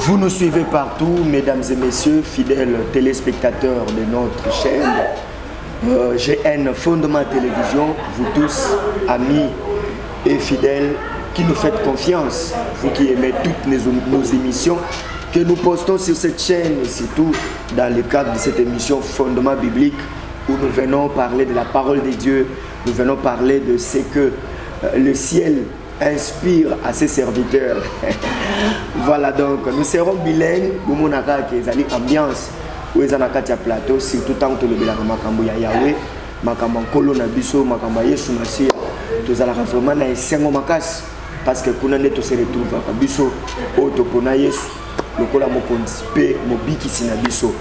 Vous nous suivez partout, mesdames et messieurs, fidèles téléspectateurs de notre chaîne euh, GN Fondement Télévision, vous tous, amis et fidèles qui nous faites confiance, vous qui aimez toutes nos, nos émissions que nous postons sur cette chaîne et surtout dans le cadre de cette émission Fondement biblique où nous venons parler de la parole de Dieu, nous venons parler de ce que euh, le ciel inspire à ses serviteurs. voilà donc, nous serons bilingues, bomonaka ke ezali ambiance oyo eza na kati ya plateau, surtout ntango tolobelaka makambo ya Yahweh, makambo ya nkolo na biso, makambo ya Yesu Masiya, tozalaka vraiment na esengo makasi parce que kuna nde tose retrouvaka biso oyo topona Yesu lokola mokonzi mpe mobikisi na biso.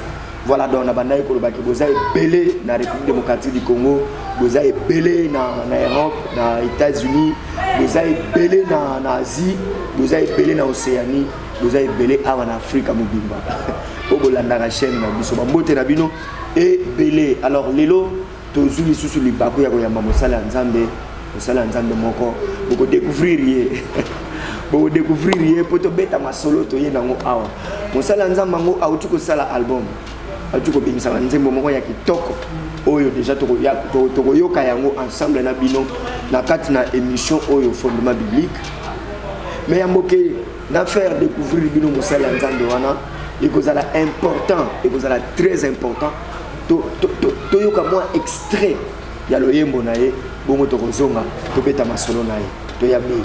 Voilà donc na bandaki koloba ke boza ebele na République démocratique du Congo, boza ebele na, na Europe, na États-Unis, boza ebele na, na Asie, boza ebele na Océanie, boza ebele awa na Afrika mobimba. Oyo bolandaka chaîne na biso, bambote na bino ebele. Alors lelo tozwi lisusu libaku ya koyamba mosala ya Nzambe, mosala ya Nzambe moko bokodécouvrir ye bokodécouvrir ye mpo tobeta masolo toye nango awa. Mosala ya Nzambe yango auti kosala album, auti kobimisa banzembo moko ya kitoko oyo déjà tokoyoka yango ensemble na bino na kati na émission oyo Fondement biblique. Mais ya mboke na faire découvrir bino mosala ya Nzambe wana ekozala important, ekozala très important toyoka mwa extrait ya loyembo na ye, bongo tokozonga tobeta masolo na ye toyambi.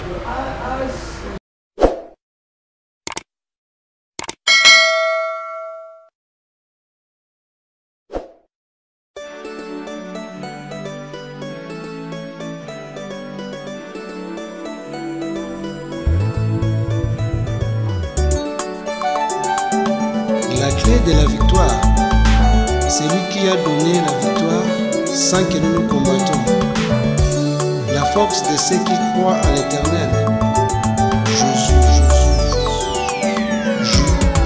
La clé de la victoire, c'est lui qui a donné la victoire sans que nous nous combattons. La force de ceux qui croient à l'Éternel. Jésus, Jésus,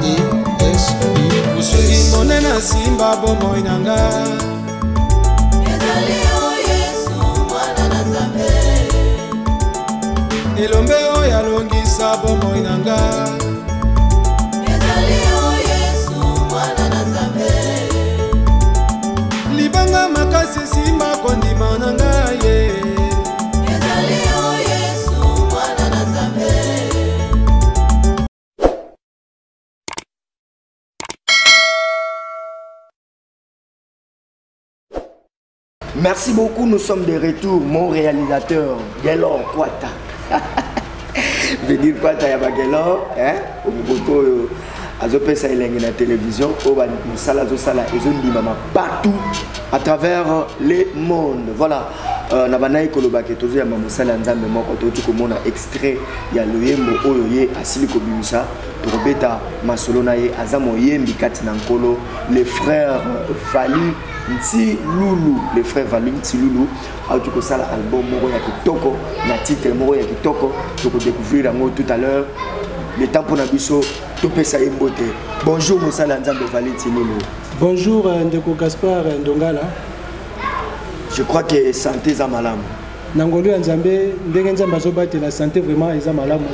J-E-S-U. Mosungi monene asimba bomoi na nga. Ezali yo Yesu, mwana na Nzambe. Elombe oyo alongisa bomoi na nga. Ezali yo Yesu, mwana na Nzambe. Libanga makasi esimba kondima na ngai ye. Ezali yo Yesu, mwana na Nzambe. Merci beaucoup, nous sommes de retour, mon réalisateur, Gelor Kwata. Je veux dire Kwata ya ba Gelor, hein? Omokoto azopesa elenge na télévision, oyo ba mosala azosala ezondimama partout à travers le monde. Voilà, na bandaki koloba ke tozoyamba mosala ya Nzambe moko, touti komona extrait ya loyembo oyo ye asili kobimisa, tokobeta masolo na ye, aza moyembi kati na nkolo, le frère Vali Ntilulu, le frère Vali Ntilulu auti kosala album moko ya kitoko na titre moko ya kitoko, tokodécouvrir yango tout à l'heure. Le temps mpona biso topesa ye mbote. Bonjour mosala ya Nzambe Vali Ntilulu. Bonjour ndeko Gaspard Ndongala. Je crois que santé eza malamu. Na ngolu ya Nzambe, ndenge Nzambe azobatela santé vraiment eza malamu.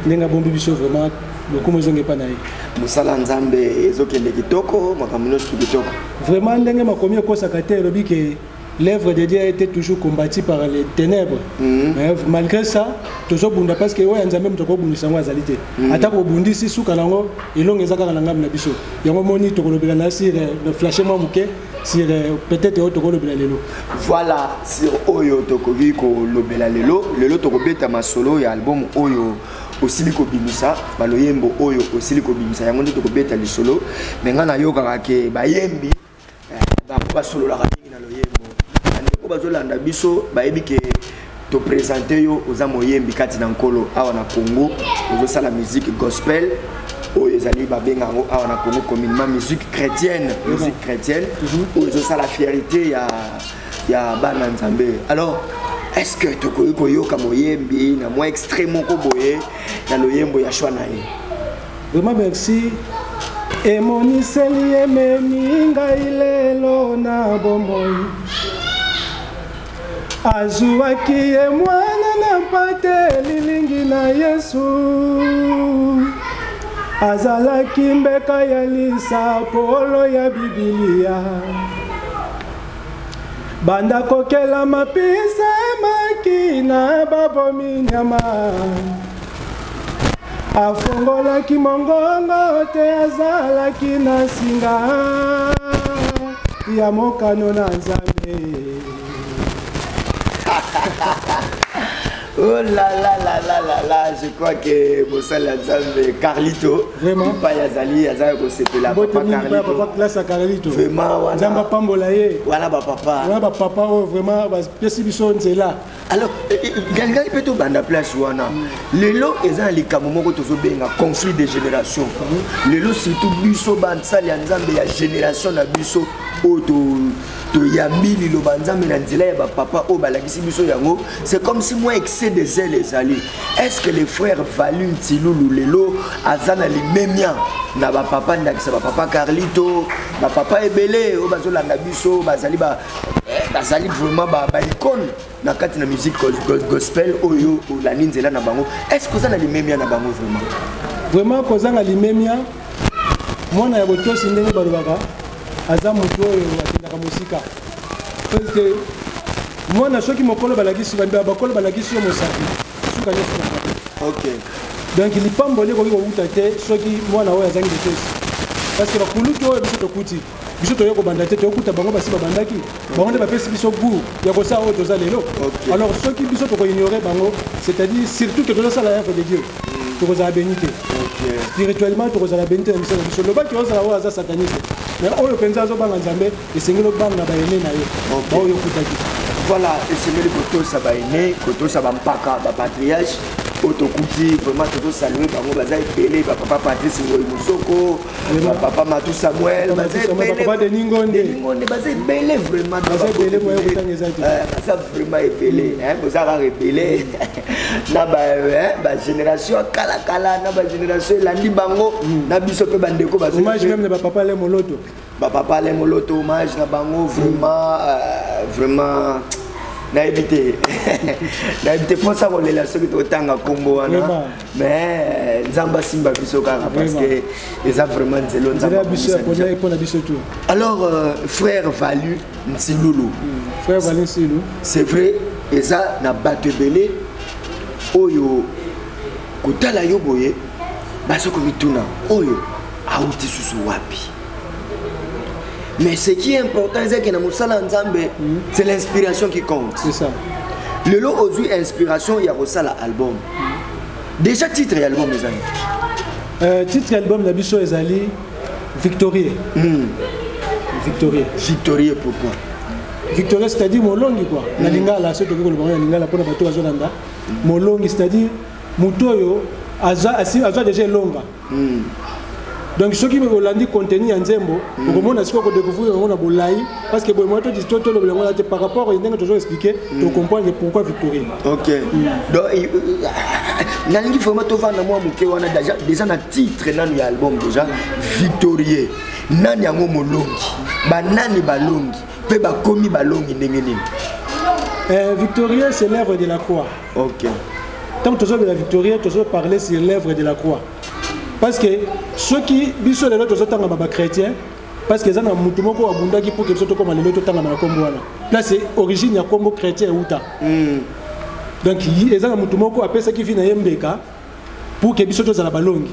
Ndenge abombi biso vraiment lokumu ezongi epai na ye. Mosala ya Nzambe ezokende kitoko, makambo nyonso kitoko. Vraiment ndenge makomi ekosaka te, elobi ke l'œuvre de Dieu a été toujours combattue par les ténèbres. Mais malgré ça, tozobunda parce que oyo ya Nzambe moto akobundisa yango azali te. Ata kobundisi suka nango elongo eza kaka na ngambo na biso. Yango moni tokolobela na sur le flashe mwa moke sur peut-être oyo tokolobela lelo. Voilà, sur oyo tokoki kolobela lelo. Lelo tokobeta masolo ya album oyo osili kobimisa, baloyembo oyo osili kobimisa, yango nde tokobeta lisolo. Mais nga nayokaka ke bayembi, bango basololaka mingi na loyembo. Bandeko bazolanda biso bayebi ke topresente yo oza moyembi kati na nkolo awa na Congo, ozosala musique gospel oyo ezali babenga yango awa na Congo communément musique chrétienne, musique chrétienne oyo ezosala fierté ya bana Nzambe. Alors est-ce que tokoki koyoka moyembi na mwa extrait moko boye na loyembo ya choix na ye? Vraiment merci. Emoniseli ememi ngai lelo na bomoi. Azuwaki ye mwana na mpate lilingi na Yesu. Azalaki mbeka ya lisa polo ya Bibilia. Banda kokela mapisa maki na babomi nyama. Afongolaki mongongo te, azalaki na singa ya mokano na Nzambe. Oh là là là là là là, je crois que mosali ya Nzambe Carlito, Vraiment. epai azali, azali kosepela. Mbote papa mingi mpa Carlito. papa classe ya Carlito. Vraiment, wana. Nzambe apambola ye. Wana bapapa. Wana bapapa oyo vraiment bapesi biso nzela. Alors ngai mpe tobanda place wana. Lelo eza na likambo moko tozobenga conflit de génération. Lelo surtout biso basali ya Nzambe ya génération na biso oyo toyambi liloba Nzambe na nzela ya bapapa oyo balakisi biso yango, c'est comme si moi excès de zèle ezali. Est-ce que les frères Valu Nsilulu lelo aza na limemia na bapapa, ndakisa bapapa Carlito, bapapa ebele oyo bazolanda biso, bazali bazali vraiment ba icône na kati na musique gospel oyo olandi nzela na bango? Est-ce que oza na limemia na bango vraiment? Vraiment, kozanga limemia, mwana ya botosi, ndenge balobaka, aza motu oyo akendaka mosika, parce que mwana soki mokolo balakisi, bakolo balakisi yo mosapi, suka nyonso na Donc lipamboli ekoki kowuta te soki mwana oyo azangi botosi, parce que bakulutu oyo biso tokuti, biso toye kobanda te, toyokuta bango basi babandaki, bango nde bapesi biso goût ya kosala oyo toza lelo. Alors soki biso tokoignore bango, c'est-à-dire surtout que tozosala œuvre de Dieu, tokozala béni te spirituellement, tokozala béni te na misala na biso. Lobaki ozala oyo aza sataniste, mais oyo mpenza azobanga Nzambe, esengeli obanga baene na ye, baoyo okutaki. Voilà, esengeli kotosa baene, kotosa bampaka, bapatriarche oyo tokuti. Vraiment tozosalue bango, baza ebele: bapapa Patrice Ngoi Mosoko, bapapa Matu Samuel, Papa baza Matu Samuel, ebele. bapapa Denis Ngonde. Denis Ngonde, baza ebele vraiment. Baza ebele, moya kotanga eza te. Baza vraiment ebele, hein, boza kaka ebele na bagénération ya kalakala, na bagénération elandi bango, na biso mpe bandeko bazo. Hommage même na bapapa Le Moloto. Bapapa Ale Moloto, hommage na bango vraiment. Vraiment nayebi te, nayebi te mposa kolela soki totanga nkombo wana. Mais Nzambe asimba biso kaka, parce que eza vraiment nzela nzela Nzambe ya biso ya abongisa déjà. mpona biso tout. Alors frère Valu Nsilulu. Frère Valu Nsilu. C'est vrai, eza na bato ebele oyo kotala yo boye, baza komituna oyo auti susu wapi. Mais ce qui est important eza ke na mosala ya Nzambe, c'est l'inspiration qui compte. C'est ça. Lelo ozwi inspiration ya kosala album. Déjà titre ya album ezali? Titre ya album na biso ezali Victorieux. Victorieux. Victorieux, pourquoi? Victorieux, c'est-à-dire molongi quoi, na lingala. Soki tokoki koloba ngo na lingala mpona bato bazolanda, molongi, c'est-à-dire motu oyo azwa déjà elonga. Donc soki olandi contenu ya nzembo, okomona sikoyo kodécouvrir yango na bolai, parce que boye moya tolobela yango te. Par rapport ndenge tozo expliquer, tocomprendre pourquoi Victorieux. Ok, donc nalingi vraiment tovanda mwa moke wana. Déjà na titre nanu ya album déjà, Victorieux, nani yango molongi? Banani balongi mpe bakomi balongi ndenge nini? Victorieux, c'est l'œuvre de la croix. Tant tozobela victorieux, tozoparler sur l'œuvre de la croix, parce que soki biso lelo tozotangama bachrétien, parce que eza na mutu moko abundaki pour que biso tokóma lelo totangama na nkombo wana. Place origine ya nkombo chrétien euta. Donc eza na mutu moko apesaki vie na ye mbeka pour que biso tozala balongi.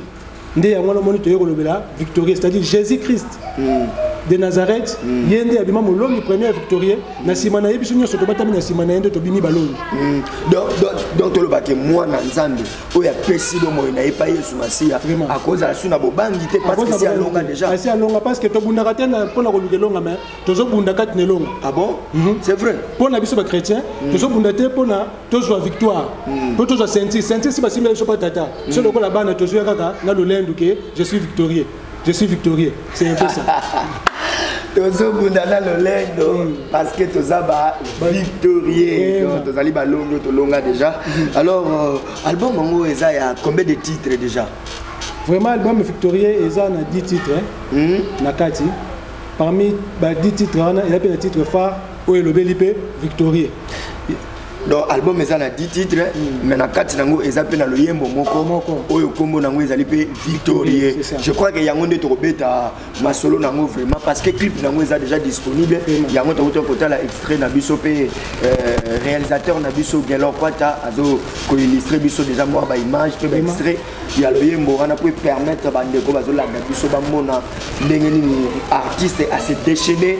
Nde yango wana omoni toye kolobela victorieux, c'est-à-dire Jésus Christ de Nazareth. Ye nde abima molongi premier, victorieux. Na nsima na ye, biso nyonso tobatami na nsima na ye, nde tobimi balongi. Donc tolobake mwana Nzambe oyo apesi bomoi na ye pa Yesu Masiya Vraiment. akozala su na bobangi te, parce que si alonga déjà. Asi alonga, parce que tobundaka te mpona koluka elonga, mais tozobunda kati na elonga. Ah bon, c'est vrai. Mpo na biso bachrétien, tozobunda te mpona tozwa victoire mpo tozwa ceinture. Ceinture si basimbela biso mpa tata so lokola bana, tozwa kaka na lolendu ke je suis victorieux, je suis victorieux. C'est un peu ça. Tozobunda na lolendo parce que toza ba victorieux. Donc tozali balongi, tolonga déjà. Alors album yango eza ya combien de titres déjà? Vraiment, album Victorieux eza na 10 titres, hein, na kati. Parmi ba 10 titres wana, eza mpe na titre phare oyo elobeli mpe victorieux. Donc album eza na 10 titres, mais na kati nango eza mpe na loyembo moko Moko. oyo nkombo nango ezali mpe Victorie. C'est ça. Je crois que yango nde tokobeta masolo nango vraiment, parce que clip nango eza déjà disponible. Yango tokuti kotala extrait na biso mpe réalisateur na biso Gelor Kwata azo koillustre biso déjà mwa baimage mpe baextrait ya loyembo wana po permettre bandeko bazolanda biso bamona ndenge nini artiste ase déchaîné.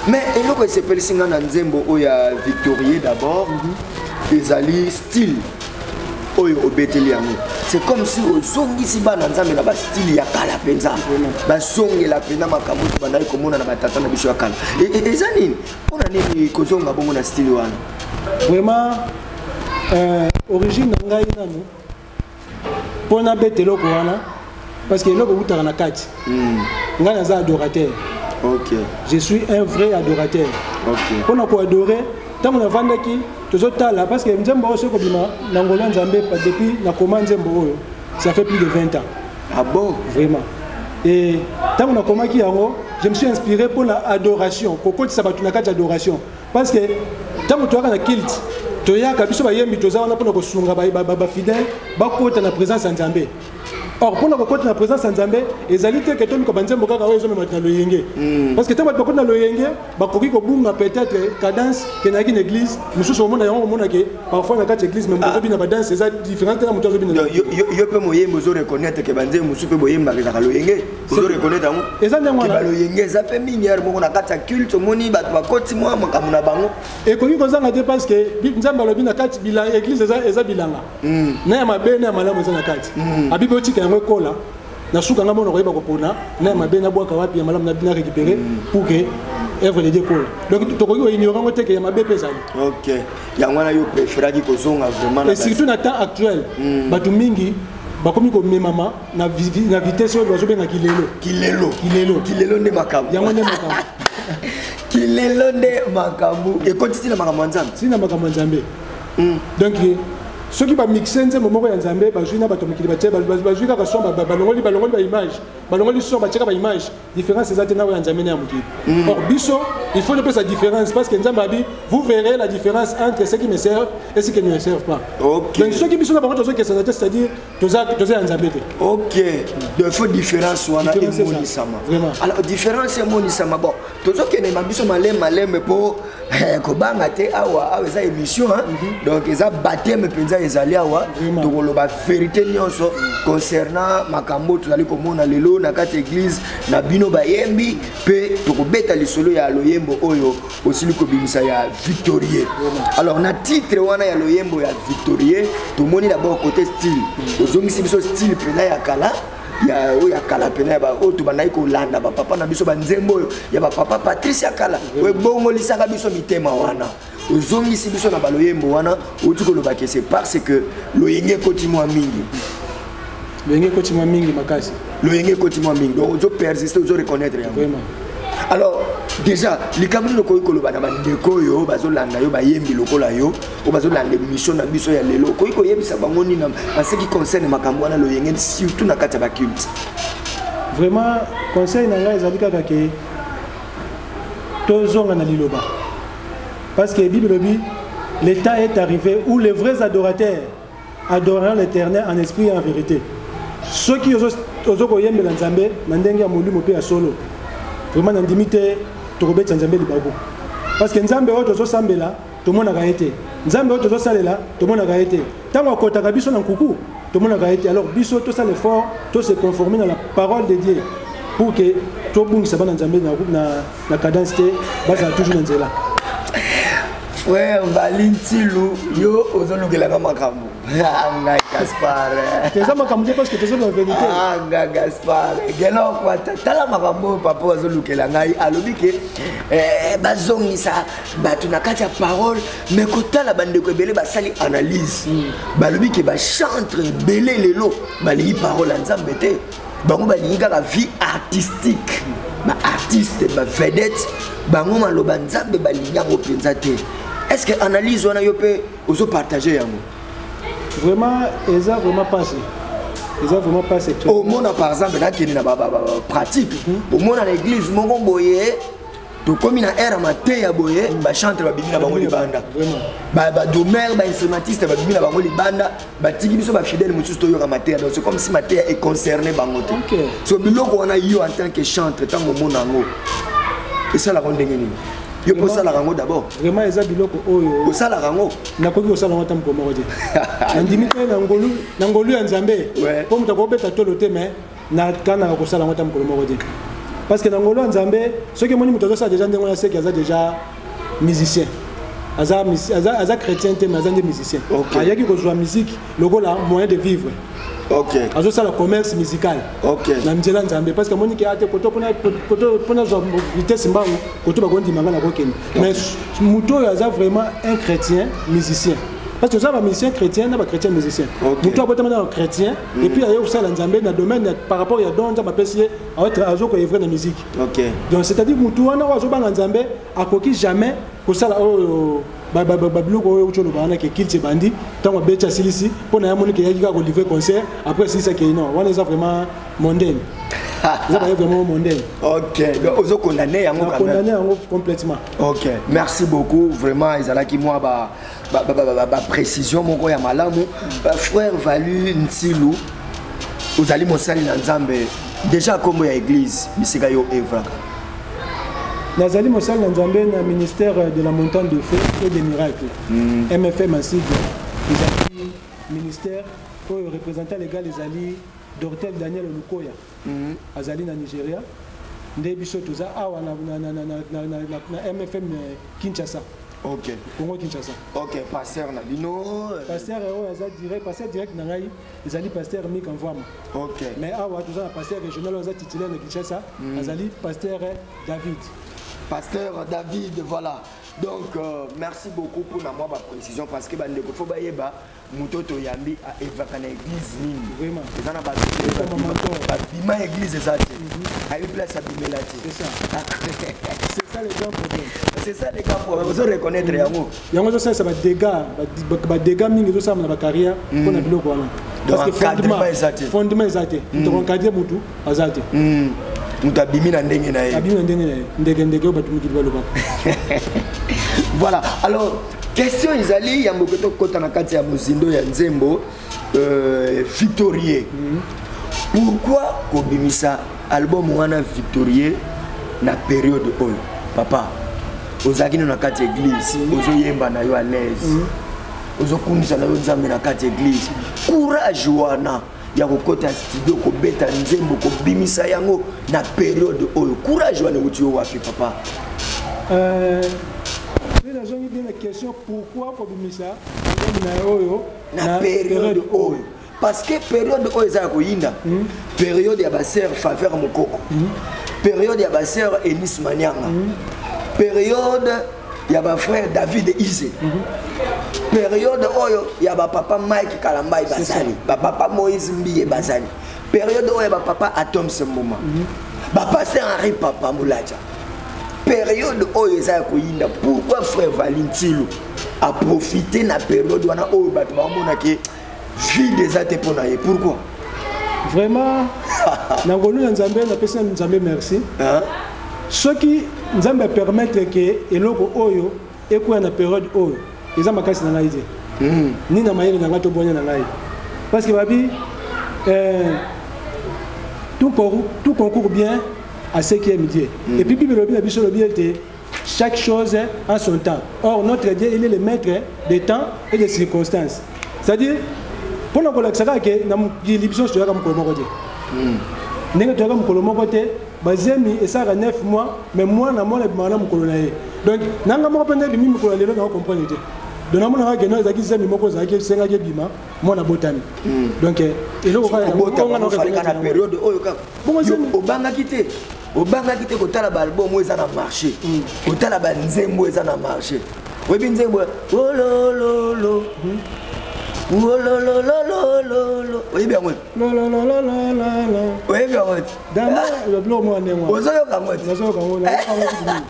Mais eloko esepelisi nga na nzembo oyo ya Victorie d'abord ezali style oyo obeteli yango. C'est comme si ozongisi bana Nzambe na bastyle ya kala mpenza, bazongela mpenza makambo oyo bandaki komona na batata na biso ya kala. Eza nini? Mpona nini kozonga bongo na style wana? Vraiment, origine na ngai nanu mpo nabeta eloko wana, parce que eloko eutaka na kati. Ngai naza adorateur. Je suis un vrai adorateur. Mpona koadore, ntango navandaki tozotala, parce que nzembo oyo soki kobima na ngolo ya Nzambe, depuis nakoma nzembo oyo, ça fait plus de 20 ans. Ah bon? Vraiment. Et ntango nakomaki yango, je me suis inspiré mpona adoration, kokotisa bato na kati ya adoration, parce que ntango toyaka na culte, toyaka biso bayembi, toza wana mpona kosunga bafidèle bakota na présence ya Nzambe. Or mpona kokota na présence ya Nzambe, ezali te ke toluka banzembo kaka oyo ezomema bato na loyenge, parce que ntango bato bakota na loyenge, bakoki kobunga peut-être cadence ke nayaki na église mosusu. Omona yango, omona ke parfois na kati ya église, mais moto azobina badanse eza différent te na moto azobina. Donc, yo mpe moyembi ozo reconnaître ke banzembo mosusu mpe boyembaka ezaka loyenge? Ozo reconnaître yango? Eza ndenge Ke wana. Baloyenge eza mpe mingi ere moko na kati ya culte, omoni bato bakoti mwa makambo na bango. Ekoki kozanga te, parce que Nzambe alobi na kati église eza bilanga na ya mabe na ya malamu eza na kati. Abibi otika yango ekola, na suka nga mona koyeba kopona na ya mabe nabwaka wapi, ya malamu na récupérer pour que œuvre de Dieu ekola. Donc tokoki koignore yango te ke ya mabe mpe ezali. Ok, yango wana yo préféraki kozonga vraiment na Et surtout na temps actuel, bato mingi bakomi komemama na vitesse oyo bazobenga kilelo. Kilelo. Kilelo. Kilelo nde makambo. Yango nde makambo. Kilelo nde makambo ekotisi na makambo ya Nzambe. Ntina makambo ya Nzambe. Donc soki bamixe nzembo moko ya Nzambe, bazwi na bato ya mokili batie, bazwi kaka son, balongoli baimage, balongoli son, batiaka baimage, différence eza te na oyo ya Nzambe na ya mokili. Or biso, il faut topesa différence, parce que Nzambe abi: «Vous verrez la différence entre ceux qui me servent et ceux qui ne me servent pas.» Donc soki biso na bango tozokesana te, c'est-à-dire toza ya Nzambe te. Ok, donc faut différence wana Différence eza. emonisama. Vraiment. Alors différence emonisama. Bon, tozokende na biso malembe malembe mpo kobanga te. Awa awa eza émission, hein? Donc eza baptême mpenza ezali awa. Vraiment. Tokoloba vérité nyonso concernant makambo oyo tozali komona lelo na kati ya église na bino bayembi, mpe tokobeta lisolo ya loyembo oyo osili kobimisa ya Victorie. Alors na titre wana ya loyembo ya Victorie, tomoni d'abord côté style, ozongisi biso style mpena ya kala, ya oyo ya kala pena ya oyo tobandaki kolanda bapapa na biso, banzembo oyo ya bapapa Patrice ya kala oyo ebongolisaka biso mitema. Wana ozongisi biso na baloyembo wana. Outi koloba ke c'est parce que loyenge ekoti mwa mingi. Loyenge ekoti mwa mingi makasi. Loyenge ekoti mwa mingi, donc ozo persiste, ozo reconnaître yango. Vraiment. Alors déjà, likambo nini okoki koloba na bandeko oyo bazolanda yo, bayembi lokola yo, oyo bazolanda émission na biso ya lelo? Okoki koyebisa bango nini en ce qui concerne makambo wana, loyenge, surtout na kati ya baculte? Vraiment, conseil na ngai ezali kaka ke tozonga na liloba, parce que Bible elobi: «Le temps est arrivé où les vrais adorateurs adoreront l'Éternel en esprit et en vérité.» Soki ozo koyembela Nzambe na ndenge ya molimo mpe ya solo, vraiment nandimi te tokobetisa Nzambe libaku, parce que Nzambe oyo tozosambela, tomonaka ye te. Nzambe oyo tozosalela, tomonaka ye te. Ntango akotaka biso na nkuku, tomonaka ye te. Alors biso tosala effort, tose conformer na la parole de Dieu pour que tobungisa bana Nzambe na cadence te, bazala toujours na nzela. Frère Valintilu, yo ozolukelaka makambo. Ah, ngai Gaspard. Eza makambo te, parce que tozoloba vérité. Ah, nga Gaspard Geloko, ata tala makambo oyo papa azolukela ngai. Alobi ke bazongisa bato na kati ya parole, mais kotala bandeko ebele basali analyse, balobi ke bachantre ebele lelo balingi parole ya Nzambe te. Bango balingi kaka vie artistique, baartiste, bavedette. Bango maloba Nzambe balingi yango mpenza te. Est ce que analyse wana yo mpe ozopartage yango? Vraiment, eza vraiment passé, eza vraiment passé. Omona par exemple, nakende na pratique, omona na église moko boye. Tokomi na ère ya mateya boye, bachantre babimi na bango libanda, badrummer, bainstrumentiste babimi na bango libanda, batiki biso bafidèle mosusu toyoka mateya. Donc c'est comme si mateya econcerne bango te. So biloko wana, yo en tant que chantre, ntango omona yango, esalaka ndenge nini? Yo mpo osalaka yango d'abord? Vraiment, eza biloko oyo Osalaka yango? Nakoki kosala yango ata mokolo moko te. Nandimi te na ngolu ya Nzambe mpo moto akobeta tolo te, mais nakanaka kosala yango ata mokolo moko te, parce que na ngolu ya Nzambe, soki emoni moto azosala déjà ndenge wana, seki aza déjà musicien, aza chrétien te, mais aza nde musicien. Ayaki kozwa musique lokola moyen de vivre. Azosala commerce musical na nzela Nzambe, parce que amoni ke ate koto mpona zwa vitesse mbangu, koto bakondima nga na kokende. Mais moto oyo aza vraiment un chrétien musicien, parce que oza bamusicien chrétien na bachrétien musicien, moto abotama na chrétien et puis aye kosala Nzambe na domaine par rapport ya don Nzambe apesi ye, azokoœuvrer na musique. Donc c'est à dire motu wana oyo azobanga Nzambe akoki jamais kosala oyo babiloko oyo uti oloba wana, ke culte ebandi, ntango abeti asilisi, mpo na ye amoni ke eyaki kaka kolivrer concert, après asilisi akei. Non, wana eza vraiment mondaine, eza baye vraiment mondaine. Ok, donc ozocondamner yango? Condamné yango complètement. Ok, merci beaucoup. Vraiment, ezalaki mwa baprécision moko ya malamu. Frère Valu Ntilu, ozali mosali na Nzambe déjà. Nkombo ya église bisika yo œuvraka? Nazali mosali na Nzambe na ministère de la Montagne de Feu et des Miracles, MFM en sigle. Ezali ministère oyo représentant légal ezali Docteur Daniel Lukoya, azali na Nigeria. Nde biso toza awa na MFM Kinshasa. Congo Kinshasa. Ok, pasteur na bino? Pasteur oyo aza direct, pasteur direct na ngai ezali pasteur Mika Mvwama. Mais awa toza na pasteur régional oyo aza titulaire na Kinshasa, azali pasteur David. Pasteur David, voilà. Donc merci beaucoup pour na mwa baprécision, parce que bandeko fo bayeba moto toyambi aœuvraka na église nini. Vraiment. Eza na bato babima église eza te, ayebi place abimela te. C'est ça, c'est ça le grand problème. C'est ça le grand problème, ozo reconnaître yango. Yango ezosalisa badégâts mingi ezosalama na bacarrière mpona biloko wana. Donc, encadrement eza te. Fondement eza te, moto akoencadrer mutu aza te. Moto abimi na ndenge na ye. Abimi na ndenge na ye, ndenge ndenge oyo bato mokili balobaka. Voilà. Alors, question ezali yambo ke tokɔta na kati ya mozindo ya nzembo Victorie, pourquoi kobimisa album wana Victorie na période oyo? Papa, ozalaki no na kati ya église, ozoyemba na yo à l'aise, ozokumisa na yo Nzambe na kati ya église. Courage wana ya kokɔta studio, kobeta nzembo, kobimisa yango na période oyo, courage wana euti yo wapi, papa? Mpe nazongi bien na question: pourquoi kobimisa album na oyo? Na période oyo, parce que période oyo eza ya koyinda, période ya basœur Faveur Mokoko, période ya basœur Enis Manianga, période ya bafrère David Ise, période oyo ya bapapa Mike Kalambai bazali, bapapa Moïse Mbiye bazali, période oyo ya bapapa Atoms Mboma, bapasteur Henri Papa Molaja. Période oyo eza ya koyinda. Pourquoi frère Valu Ntilu aprofite na période wana oyo bato baomonake vide eza te mpo na ye? Pourquoi? Vraiment, na ngolu ya Nzambe, napesi na Nzambe merci. Hein? Soki Nzambe apermettre ke eloko oyo ekwea na période oyo, eza makasi na ngai te, ni na mayele na ngai to bonya na ngai, parce que babi tout concourt bien à ceux qui aiment Dieu. Et puis Bible elobi na biso, elobi ete chaque chose a son temps. Or notre Dieu, il est le maître des temps et des circonstances. C'est-à-dire, mpona kolakisa kaka ke na mokili biso nyonso toyaka mokolo moko te. Ndenge toyaka mokolo moko te, bazemi esalaka 9 mois, mais mwana mwana ebimaka na mokolo na ye. Donc nanga moko mpe nde ebimi mokolo ya lelo, nanga comprendre te. Donc namonaka ke no ezalaki zemi moko ezalaki esengaki ebima, mwana botami. Donc eloko kaka Obota oyo nga na falika na reconnaître yango. Période oyo kaka. Bongo Yo, obangaki te, obangaki te kotala baalbum oyo eza na marché, kotala banzembo eza na marché? Oyebi nzembo ya olololo olololololo? Oyebi yango te? Lolololololo. Oyebi yango te? Dama biloko moko ndenge wana. Ozoyoka yango te? Nazoyoka yango, nayoka yango kutu mingi.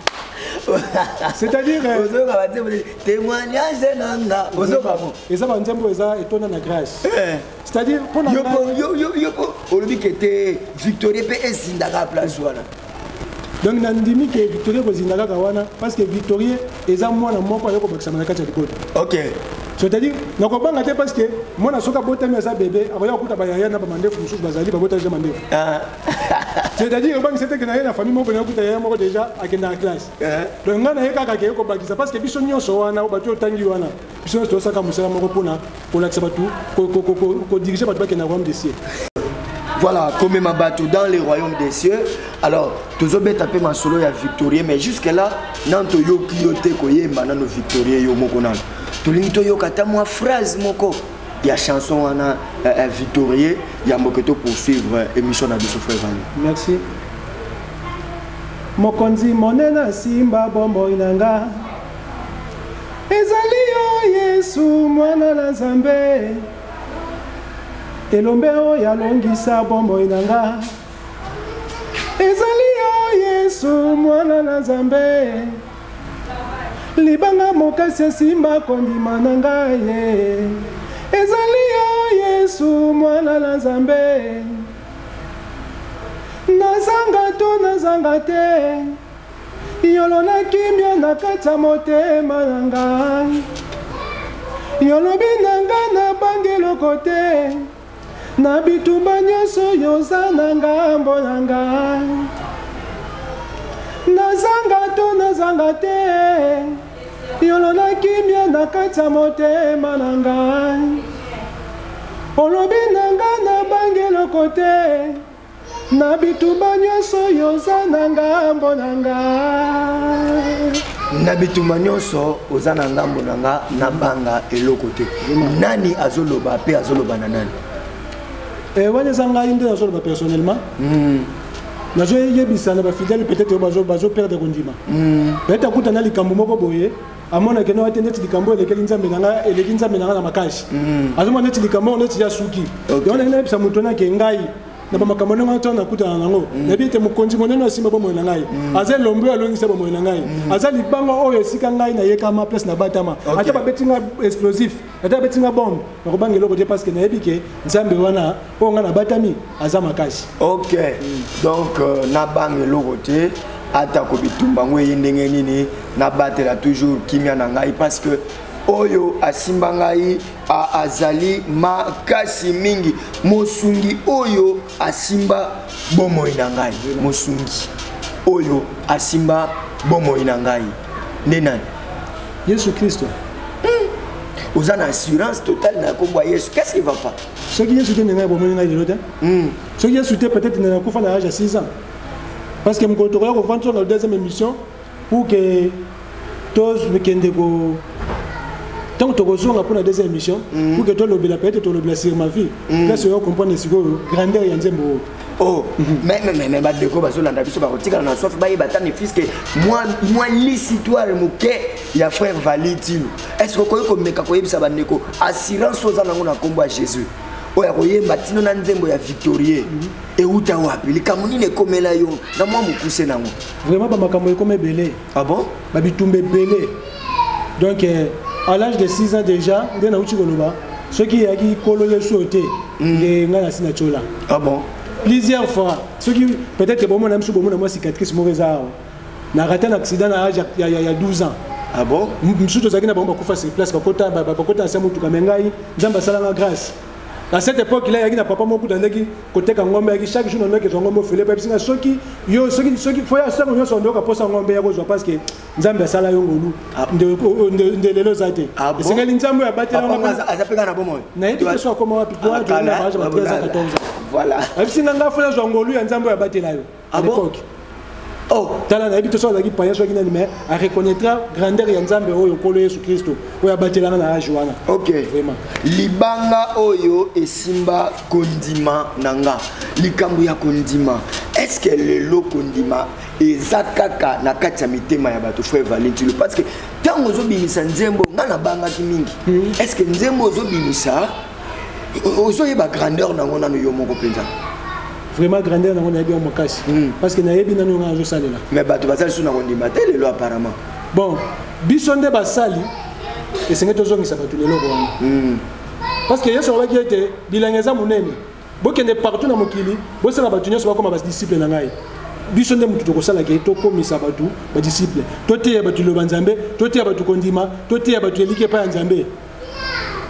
C'est-à-dire Ozoyoka banzembo te? Témoignage nanga, ozoyoka yango? Eza banzembo eza etonda na grâce. C'est-à-dire mpona Yo ngai yo mpo olobi ke te, Victorie mpe ezindaka place wana. Donc nandimi ke Victorie kozinda kaka wana, parce que Victorie eza mwana moko aye kobakisama na kati ya libota. Ok. C'est-à-dire nakobanga te, parce que mwana soki abotami aza bébé, akoya kokuta bayaya na bamandefu mosusu bazali babota déjà mandefu. C'est-à-dire obangisa te ke na ye na famille moko nakuta yaya moko déjà akendaka classe. Donc ngai naye kaka keye kobakisa, parce que biso nyonso wana oyo bato otangi wana, biso nyonso tosaka mosala moko mpona kolakisa bato, kodiriger bato bakenda royaume des cieux. Voilà, komema bato dans le royaume des cieux. Alors tozobeta mpe masolo ya Victorie, mais jusque là nano toyoki yo te koyemba nano Victorie yo moko. Nano tolingi toyoka ata mwa phrase moko ya chanson wana Victorie, yambo ke topoursuivre émission na biso, frère Vali. Merci. Mokonzi monene asimba bomoi na nga ezali yo Yesu mwana na Nzambe, elombe oyo alongisa bomoi na nga ezali yo Yesu mwana na Nzambe, libanga mokasi esimba kondima na ngai ye ezali yo Yesu mwana na Nzambe. Nazanga to nazanga te, yolo na kimia na kati ya motema na ngai, yolobi na ngai nabangi eloko te, na bitumba nyonso yoza na ngambo na ngai. Nazanga to nazanga te, yolo na kimia na kati ya motema na ngai, olobi na ngai nabangi eloko te, na bitumba nyonso yoza na ngambo na ngai. Na bitumba nyonso oza na ngambo na nga, nabanga eloko te. Nani azoloba mpe azoloba na nani? Wana eza ngai nde nazoloba personnellement. Nazoyebisa na bafidèle peut-être oyo bazoperdre kondima. Peut-être akuta na likambo moko boye, amonake no ate neti likambo elekeli Nzambe na ngai, eleki Nzambe na ngai na makasi. Azomona neti likambo oyo neti ya suki. Yango ndenge nayebisa moto nake ngai na bamakambo ndenge wana nakutana nango, nayebi ete mokonzi monene asimba bomoi na ngai aza elombe oyo alongisa bomoi na ngai, aza libanga oyo esika ngai nayekama, place nabatama. Ata babeti nga explosif, ata babeti nga bombe, nakobanga eloko te, parce que nayebi ke Nzambe wana oyo ngai nabatami aza makasi. Ok, donc nabanga eloko te, atako bitumba yango eye ndenge nini, nabatela toujours kimia na ngai, parce que oyo asimba ngai azali makasi mingi. Mosungi oyo asimba bomoi na ngai, mosungi oyo asimba bomoi na ngai nde nani? Yesu Kristo. Oza na assurance totale na nkombo ya Yesu. Qu'est-ce qui va pas? Soki Yesu te, ndenge bomoni ngai lelo te. Soki Yesu te, peut-être nakufa na âge ya 6 ans, parce que mokolo tokoya kovanda na deuxième émission pour que tokende ko ntango tokozonga mpona deuxième émission, pour que tolobela, peut-être tolobela sur ma vie, place oyo comprendre sikoyo grandeur ya nzembo oyo. Oh, mais bandeko bazolanda biso bakotikala na soif bayeba ata ne fût-ce que mwa l'histoire moke ya frère Vali Tino. Est ce que okoki komeka koyebisa bandeko assurance oyo oza nango na nkombo ya Jésus, oyo ya koyemba tino na nzembo ya Victorie, euta wapi? Likambo nini ekomela yo na mwa mokuse nango? Vraiment, bamakambo ekoma ebele. Ah bon? Babitumba ebele. Donc à l'âge de 6 ans déjà, nde nauti koloba, soki eyaki kolo Yesu oyo te, nde ngai nasi na tiola. Ah bon? Plusieurs fois. Soki peut-être bomona miso, bomona mwa cicatrice moko eza awa, na raté un accident na âge ya 12 ans. Ah bon? Mosusu tozalaki na bango bakufa sur place, bakota bakota na se motuka, me ngai Nzambe asalanga grâce. À cette époque là, yaki na papa moko tandaki koteka ngombe, yaki chaque jour nandaki kozwa ngombe ofele. Bayebisi nga soki yo soki foya sango nyonso ndoka posa ngombe ya kozwa, parce que Nzambe asala yo ngolu nde lelo oza te. Ah bon? Esengeli Nzambe oyo abatela. Papa ngo aza mpe kaka na bomoi? Nayebi te so akoma wapi po Ah, kala, âge ya 13 ans, 14 ans. Voilà. Ayebisi nga nga fo nazwa ngolu ya Nzambe oyo abatela yo Ah à bon? l'époque. Oh. Tala, nayebi te so azalaki payen, soki nani, mais areconnaîtra grandeur ya Nzambe oyo Nkolo Yesu Kristo oyo abatelanga na âge wana. Ok. Vraiment. Libanga oyo esimba kondima na nga. Likambo ya kondima, est ce que lelo kondima eza kaka na kati ya mitema ya bato, frère Valentino? Parce que ntango ozobimisa nzembo, nga nabangaki mingi. Est ce que nzembo ozobimisa, ozoyeba grandeur nango nano yo moko mpenza? Vraiment, grandeur nango nayebi yango makasi, parce que nayebi nano nga azosalela. Mais bato baza lisusu na kondima te lelo apparemment. Bon, biso nde basali, esengeli tozongisa bato na eloko wana, parce que Yesu alobaki ete bilanga eza monene, bokende partout na mokili, bosala bato nyonso bakoma badisciple na ngai. Biso nde motu tokosalaka ye, tokomisa bato badisciple, toteya bato liloba Nzambe, toteya bato kondima, toteya bato eliki epai ya Nzambe.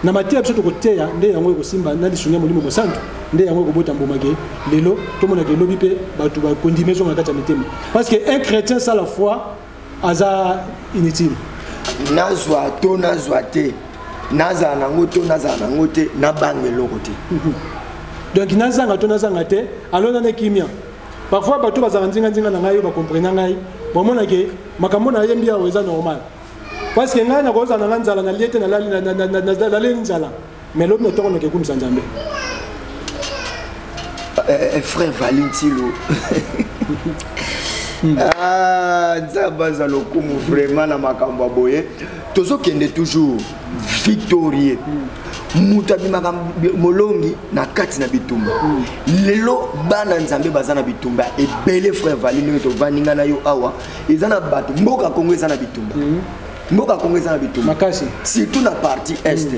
Na mateya biso tokoteya nde yango ekosimba na lisungi ya Molimo Mosantu, nde yango ekobota mbuma ke lelo tomonaka elobi mpe bato bakondima ezonga na kati ya mitema, parce que un chrétien sans la foi aza inutile. Nazwa to nazwa te, nazala nango to nazala nango te, nabanga eloko te. Donc nazanga to nazanga te, alors nana kimia. Parfois bato bazala nzinga-nzinga na ngai oyo bakomprena ngai, bamonake makambo nayembi awa eza normal, parce que ngai nakozala na ngai nzala, nalie te, naleli nzala, mais lobi na ntongo noke ekumisa Nzambe. Frère Valentilo, ah, Nzambe aza lokumu vraiment na makambo ya boye. Tozokende toujours victorieux, moto abimaka molongi na kati na bitumba. Lelo bana Nzambe baza na bitumba ebele. Frère Vali, ndenge tovandi ngai na yo awa, eza na bato, mboka Kongo eza na bitumba, mboka Kongo eza na bitumba makasi, surtout na partie est.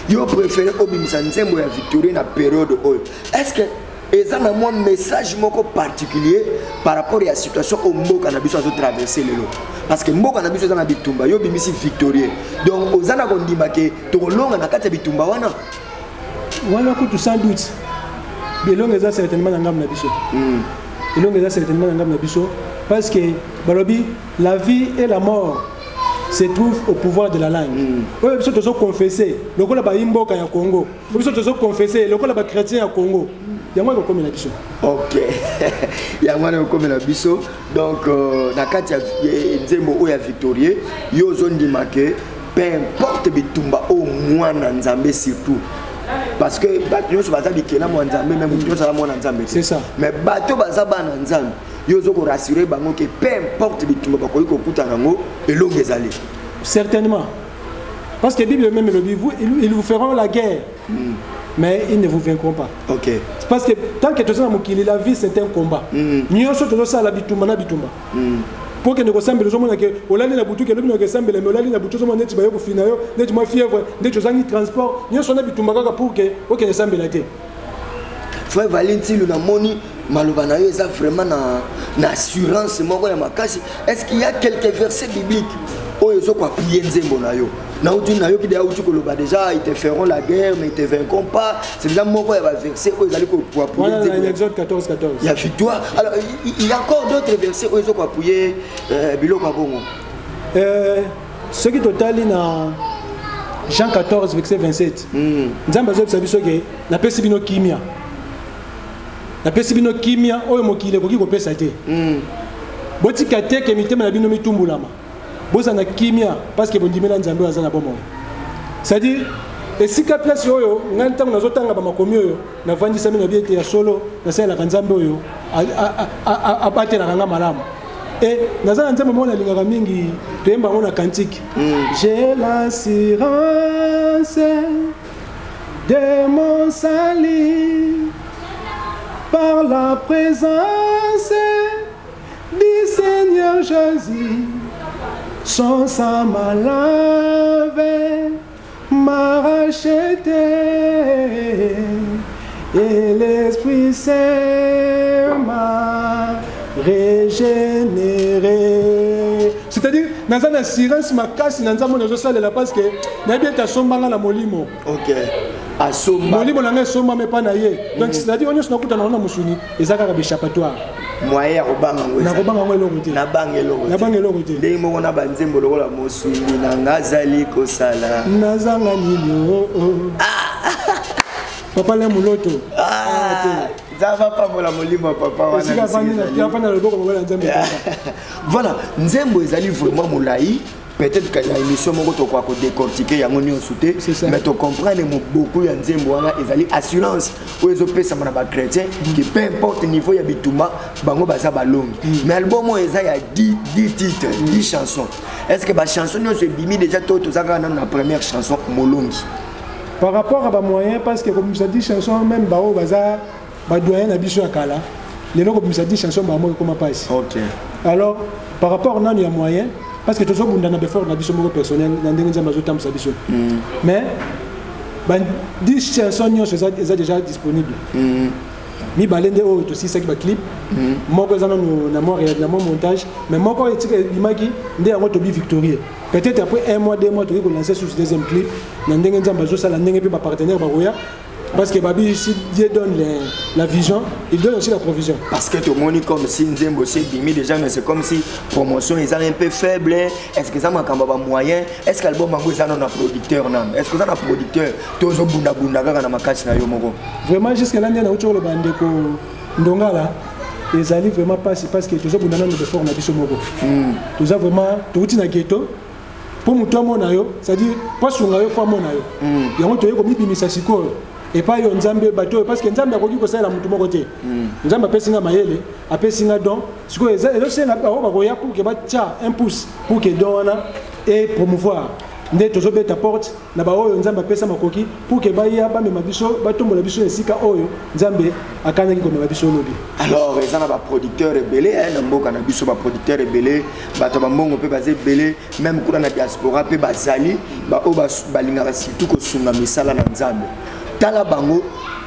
Yo préféré obimisa nzembo ya victorie na période oyo, est ce que eza na mwa message moko particulier par rapport ya situation oyo mboka na biso azotraverse lelo? Parce que mboka na biso eza na bitumba, yo obimisi victorie, donc oza na kondima ke tokolonga na kati ya bitumba wana? Wana kutu sans doute, elongo eza certainement na ngambo na biso. Elongo eza certainement na ngambo na biso, parce que balobi la vie et la mort se trouve au pouvoir de la langue. Oyo biso tozoconfesse lokola bayi mboka ya Congo, oyo biso tozoconfesse lokola bachrétien ya Congo, yango ekokomela biso. Ok, yango wana ekokomela biso. Donc na kati ya nzembo oyo ya victorie, yo ozondima ke peu importe bitumba oyo, mwana Nzambe, surtout parce que bato nyonso baza bikelamu ya Nzambe, mais moto nyonso aza mwana Nzambe te. C'est ça. Mais bato baza bana Nzambe, yo ozo korassure bango ke peu importe bitumba bakoki kokutana yango, elongo ezali? Certainement, parce que Bible même elobi: vous, ils vous feront la guerre, mais ils ne vous vaincront pas. C'est parce que tant que toza na mokili, la vie c'est un combat. Nyonso tozosala bitumba na bitumba. Mpo okende kosambela, ozomona ke olali na butu, ke elobi na okesambela, me olali na butu, ozomona neti baye kofina yo, neti mwa fièvre, neti ozangi transport, nyonso wana bitumba kaka pour ke okende sambela te. Frère Valentilu, namoni maloba na yo eza vraiment na assurance moko ya makasi. Est ce qu'il y a quelques versets bibliques oyo ezokoappuye nzembo na yo? Nauti nayoki deya uti koloba déjà: ils te feront la guerre, mais ils te vaincront pas. C'est déjà moko ya baverset oyo ezali koappuye wana na nzembo Exode 14 14. Ya victoire. Alors il y a encore d'autres versets oyo ezokoappuye biloko ya bongo? Soki totali na Jean 14 verset 27, Nzambe azoyebisa biso ke napesi bino kimia, napesi bino kimia oyo mokili ekoki kopesa te. Botika te ke mitema na bino mitumbulama, bozala na kimia parce que bondimela Nzambe oyo aza na bomoi. C'est-à-dire esika place oyo ngai ntango nazotanga bamakomi oyo, navandisami na bi ete ya solo nasalelaka Nzambe oyo abatelaka nga malamu. E naza na nzembo moko nalingaka mingi, toyemba yango na cantique: j'ai l'assurance de mon salut par la présence du Seigneur Jésus. Son sang m'a lavé, m'a racheté, et l'Esprit Saint m'a régénéré. C'est-à-dire, naza na assurance makasi na Nzambe oyo nazosalela, parce que nayebi ete asombanga na molimo. Ok, asomba. Molimo na ngai esombama epa na ye. Donc c'est-à-dire oyo nyonso nakutana ngo na mosuni eza kaka baéchappatoire. Moyen ya kobanga yango ezali. Nakobanga yango eloko te. Nabanga eloko te. Nabanga eloko te. Ndenge moko na banzembo lokola mosungi na nga azali kosala. Nazanga nini? Oh, oh. Papa le Moloto. Ah, Nzambe apambola molimo ya papa wana. Esika bisika afandi ezali. afandi na loboko mobali ya Nzambe. Voilà, nzembo ezali vraiment molai. Peut-être que na émission moko tokoka kodécortiquer yango nyonso te, C'est ça. mais tocomprendre moboku ya nzembo wana ezali assurance oyo ezopesama na bachrétien ke peu importe niveau ya bitumba, bango baza balongi. Mais album oyo eza ya 10 10 titres, 10 chansons. Est ce que bachanson nyonso ebimi déjà to toza kaka nano na première chanson molongi? Par rapport à bamoyen, parce que kobimisa 10 chansons, même baoyo baza badoyen na biso ya kala, lelo kobimisa 10 chansons bango ekoma mpasi. Alors par rapport nanu ya moyen, parce que tozobunda na befort na biso moko personnel na ndenge Nzambe azotambwisa biso, mais ba 10 chansons nyonso eza déjà disponible. Mibale nde oyo tosilisaki baclip. Moko eza nanu na mwa na mwa montage, mais moko oyo etika ebimaki nde yango tobi victorie. Peut-être après un mois, 2 mois, tokoki kolancer sur deuxième clip na ndenge Nzambe azosala, ndenge mpe bapartenaire bakoya, parce que babi, si Dieu donne la vision, il donne aussi la provision. Parce que tomoni comme si nzembo si ebimi déjà, mais c'est comme si promotion eza un peu faible. Est ce que eza makambo ya bamoyen? Est ce que album yango eza nano na producteur nano? Est ce que oza na producteur to ozobundabunda kaka na makasi na yo moko? Vraiment, jusque là, nde nauti koloba, ndeko Ndongala, ezali vraiment mpasi, parce que tozobunda nano d'effort na biso moko. Toza vraiment, touti na ghetto. Mpo moto amona yo, c'est-à-dire mpo asunga yo, fo amona yo. Yango toye komibimisa sikoyo epai yo Nzambe, bato oyo, parce que Nzambe akoki kosalela motu moko te. Nzambe apesi nga mayele, apesi nga don. Sikoyo ezosenga bango bakoya pour que batia un pouce pour que don wana e promouvoir. Nde tozobeta porte na baoyo Nzambe apesa makoki pour que baya bamema biso, batombola biso esika oyo Nzambe akanaki komema biso lobi. Alors, eza na baproducteur ebele na mboka na biso, baproducteur ebele, bato ya bambongo mpe baza ebele, même kuna na diaspora mpe bazali, baoyo balingaka surtout kosunga misala na Nzambe. Tala bango,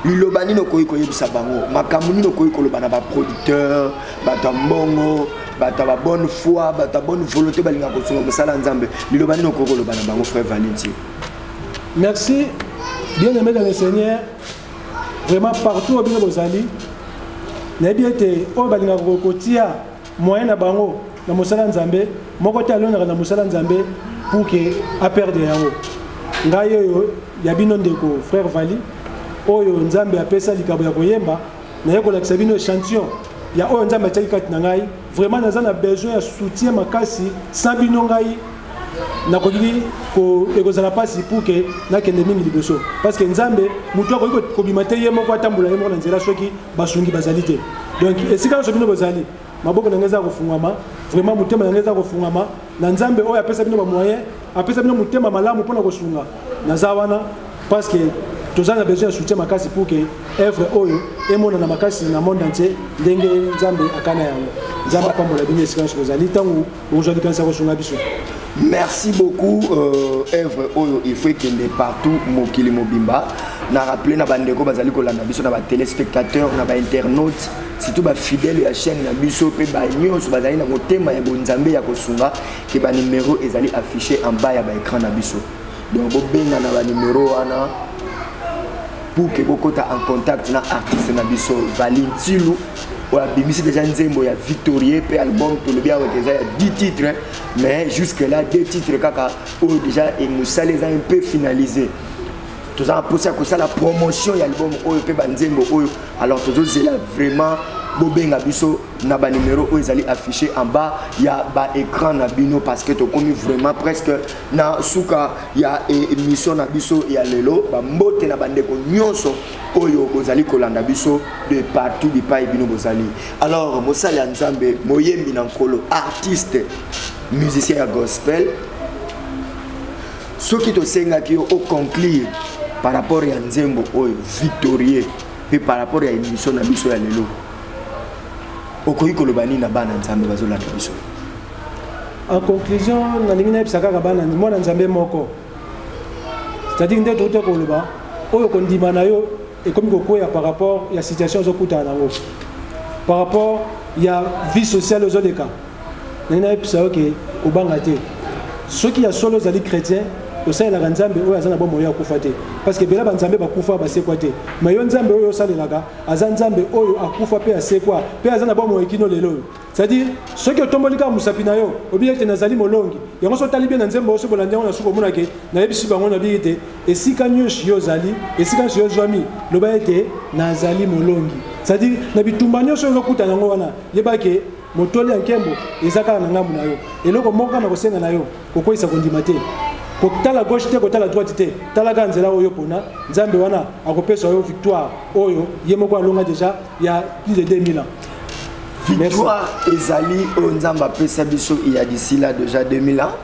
liloba nini okoki koyebisa bango? Makambo nini okoki koloba na baproducteur, bato ya mbongo, bato ya babonne foi, bato ya bonne volonté, balingaka kosunga mosala ya Nzambe? Liloba nini okoki koloba na bango, frère Valentin? Merci, bien aimé dans le Seigneur. Vraiment, partout oyo bino bozali, nayebi ete oyo balingaka kotia moyen na bango na mosala Nzambe, moko te alonaka na mosala Nzambe pour que aperdre yango. Ngai oyo ya bino ndeko frère Vali, oyo Nzambe apesa likabo ya koyemba, naye kolakisa bino échantillon ya oyo Nzambe atiaki kati na ngai. Vraiment, naza na besoin ya soutien makasi. Sans bino, ngai nakoki ekozala mpasi pour que nakende mingi liboso, parce que Nzambe, motu akoki kobima te ye moko, atambola ye moko na nzela soki basungi bazali te. Donc esika nyonso bino bozali, maboko na ngai eza kofungwama, vraiment motema na ngai eza kofungwama na Nzambe oyo apesa bino bamoyen, apesa bino motema malamu mpona kosunga. Naza wana parce que toza na besoin ya soutien makasi pour que œuvre oyo emonana makasi na monde entier ndenge Nzambe akana yango. Nzambe apambola bino esika nyonso bozali ntango bokozwa likanisi ya kosunga biso. Merci beaucoup. Œuvre oyo, il faut ekende partout, mokili mobimba. Na rappelé na bandeko bazali kolanda biso, na batéléspectateur, na bainternaute, surtout bafidèle ya chaîne na biso mpe banyonso bazali na motema ya bonzambe ya kosunga, ke banimero ezali affiché en bas ya baécran na biso. Donc bobenga na banimero wana pour que bokota en contact na artiste na biso Valintilu, oyo abimisi déjà nzembo ya Victorie mpe album. Tolobi awa eza ya 10 titres, mais jusque là deux titres kaka oyo déjà mosala eza un peu finalisé. Toza na mposa ya kosala promotion ya album oyo mpe banzembo oyo. Alors tozozela vraiment bobenga biso na banimero oyo ezali affiché en bas ya baécran na bino, parce que tokomi vraiment presque na suka ya émission na biso ya lelo. Bambote na bandeko nyonso oyo bozali kolanda biso de partout bipai bino bozali. Alors, mosali ya Nzambe, moyembi na Nkolo, artiste musicien ya gospel, soki tosengaki yo oconclure par rapport ya nzembo oyo Victorie mpe par rapport ya émission na biso ya lelo, okoki koloba nini na bana Nzambe bazolanda biso? En conclusion, nalingi nayebisa kaka bana, mwana Nzambe moko, c'est-à-dire nde touti koloba, oyo kondima na yo ekomi kokwea par rapport ya situation ozokutana nango, par rapport ya vie sociale ozoleka, ndenge nayebisa yo ke kobanga te. Soki ya solo ozali chrétien, osalelaka Nzambe oyo aza na bomoi oyo akufa te, parce que ebele banzambe bakufa, basekwa te. Mais yo, Nzambe oyo osalelaka aza Nzambe oyo akufa mpe asekwa mpe aza na bomoi kino lelo oyo. C'est-à-dire, soki otomboli kaka mosapi na yo, obi ete nazali molongi. Yango so otali bien na nzembo oyo, so bolandi yango na suka, omonake nayebisi bango na biki ete esika nyonso yo ozali, esika nyonso yo ozwami, loba ete nazali molongi. C'est-à-dire, na bitumba nyonso oyo ozokutana yango wana, yeba ke motoli ya nkembo eza kaka na ngambu na yo. Eloko moko kaka na kosenga na yo, kokweyisa kondima te, kotala gauche te, kotala droite te, tala kaka nzela oyo mpona Nzambe wana akopesa yo victoire oyo ye moko alonga déjà ya plus de 2000 ans. Victoire ezali oyo Nzambe apesa biso il y a d'ici là déjà 2000 ans.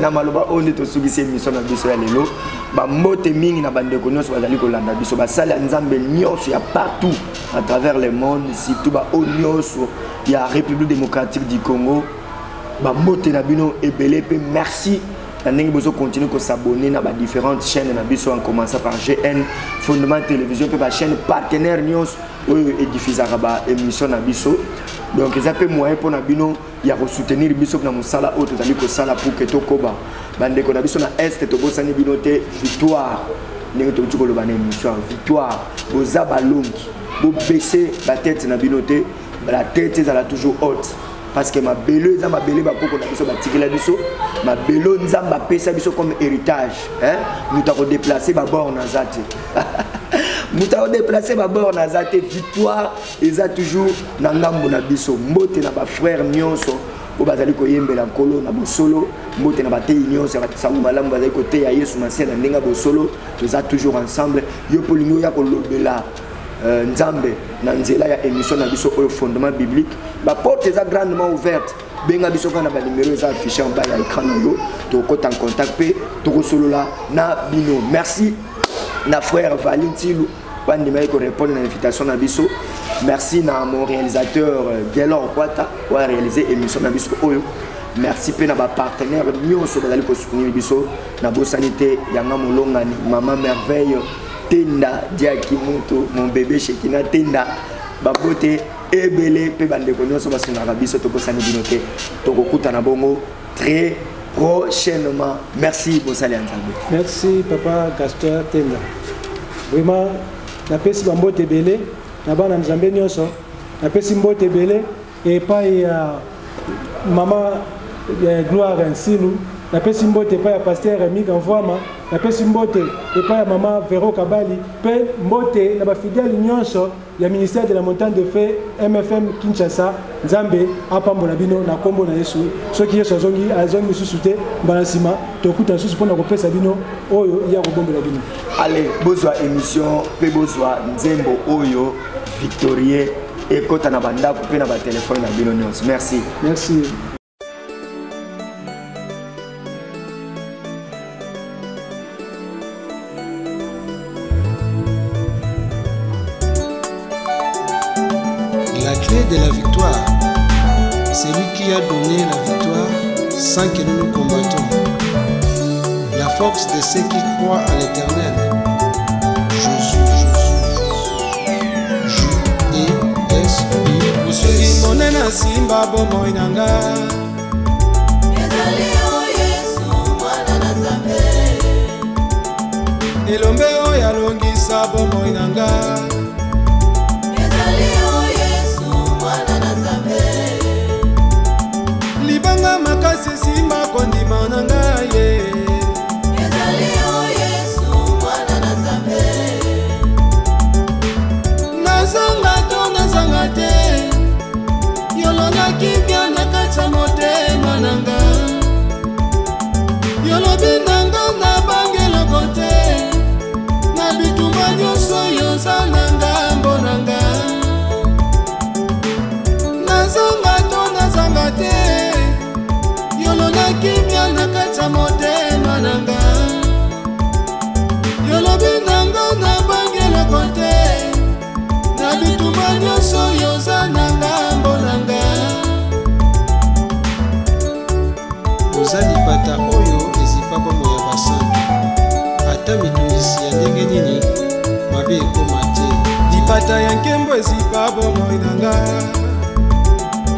Na maloba oyo nde tosukisi émission na biso ya lelo. Bambote mingi na bandeko nyonso bazali kolanda biso, basali ya Nzambe nyonso ya partout à travers le monde, surtout baoyo nyonso ya République démocratique du Congo. Bambote na bino ebele mpe merci na ndenge bozocontinue kos'abonner na badifférentes chaînes na biso, en commençant par GN Fondement Télévision mpe bachaîne partenaire nyonso. Oyo ediffusaka ba émission na biso. Donc eza mpe moyen mpo na bino ya kosoutenir biso na mosala oyo tozali kosala pour que tokoba. Bandeko na biso na Est, tobosani bino te. Victoire, ndenge tokuti koloba na émission, victoire, boza balongi. Bobaisser batête na bino te, la tête ezala toujours haute, parce que mabele eza mabele bakoko na biso batikela biso, mabele Nzambe apesa biso comme héritage, hein? Moto akodéplacer baborne aza te, moto akodéplacer baborne aza te. Victoire eza toujours na ngambo na biso. Mbote na bafrère nyonso oyo bazali koyembela Nkolo na bosolo, mbote na bateyi nyonso ya basango malamu bazali koteya Yesu Masiya na ndenge ya bosolo. Toza toujours ensemble. Yo mpo olingi oya kolobela Nzambe na nzela ya émission na biso oyo Fondement Biblique, baporte eza grandement ouverte. Benga biso kaka na banimero eza affiché en bas ya écran na yo, tokota en contact mpe tokosolola na bino. Merci na frère Valintilu bandimaki korépondre na invitation na biso. Merci na mon réalisateur Gelor Kwata oyo aréalise émission na biso oyo. Merci mpe na bapartenaire nyonso bazali kosoutenir biso. Nabosani te yanga molongani, Mama Merveille Tenda Diaki Mutu, mon bébé Shekina Tenda, babote ebele mpe bandeko nyonso basungaka biso, tokosani bino te. Tokokutana bongo très prochainement. Merci, bosali ya Nzambe. Merci, papa Gaston Tenda. Vraiment, napesi bambote ebele na bana Nzambe nyonso. Napesi mbote ebele epai ya mama Gloire Nsilu, napesi mbote epai ya pasteur Mika Mvwama, napesi mbote epai ya mama Vero Kabali, mpe mbote na bafidèle nyonso ya ministère de la Montagne de Feu, MFM Kinshasa. Nzambe apambola bino na nkombo na Yesu. Soki Yesu azongi, azongi lisusu te, mbala nsima tokuta lisusu mpona kopesa bino oyo ya kobombela bino. Allez, bozwa émission mpe bozwa nzembo oyo Victorie, ekota na bandako mpe na batelefone na bino nyonso. Merci. Merci. La clé de la victoire, c'est lui qui a donné la victoire sans que nous nous combattons. La force de ceux qui croient à l'Éternel. Jésus, Jésus, J-E-S-U. Mosungi monene asimba bomoi na nga. Ezali yo Yesu mwana na Nzambe. Elombe oyo alongisa bomoi na nga. Ezali yo Yesu mwana na Nzambe. Libanga makasi esimba kondima na ngai ye. Ezali yo Yesu mwana na Nzambe. Nazanga to nazanga te, yolongaki bia na kati ya motema na nga. Yolobi na nga nabangi eloko te, na bitumba nyonso yoza na ngambo na nga. Nazanga to nazanga te, yolonaki bia na kati ya motema na nga. Yolobi na nga nabangi eloko te, na bitumba nyonso yoza na ngambo na nga. Oza lipata oyo ezipa bomoi ya basantu, ata mitungisi ya ndenge nini, mabe ekoma te. Lipata ya nkembo ezipa bomoi na nga.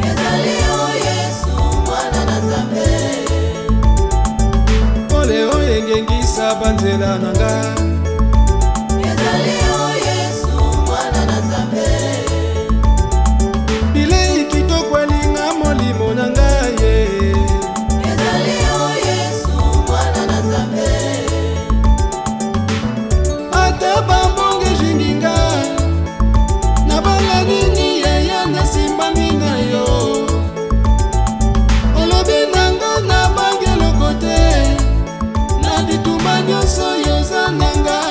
Ezali yo Yesu mwana na Nzambe. Pole oyo engengisa banzela na nga. Ezali yo Yesu mwana na Nzambe. Bilei kitoko elinga molimo na ngai ye. Ezali yo Yesu mwana na Nzambe. Ata bambonge ezingi nga, nabanga nini yaya, nasimbami na yo. Olobi na nga nabangi eloko te, na bitumba nyonso yoza na nga.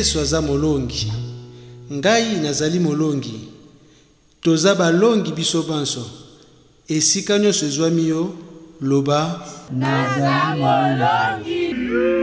Yesu aza molongi. Ngai nazali molongi. Toza balongi biso banso. Esika nyonso ezwami yo, loba. Naza molongi.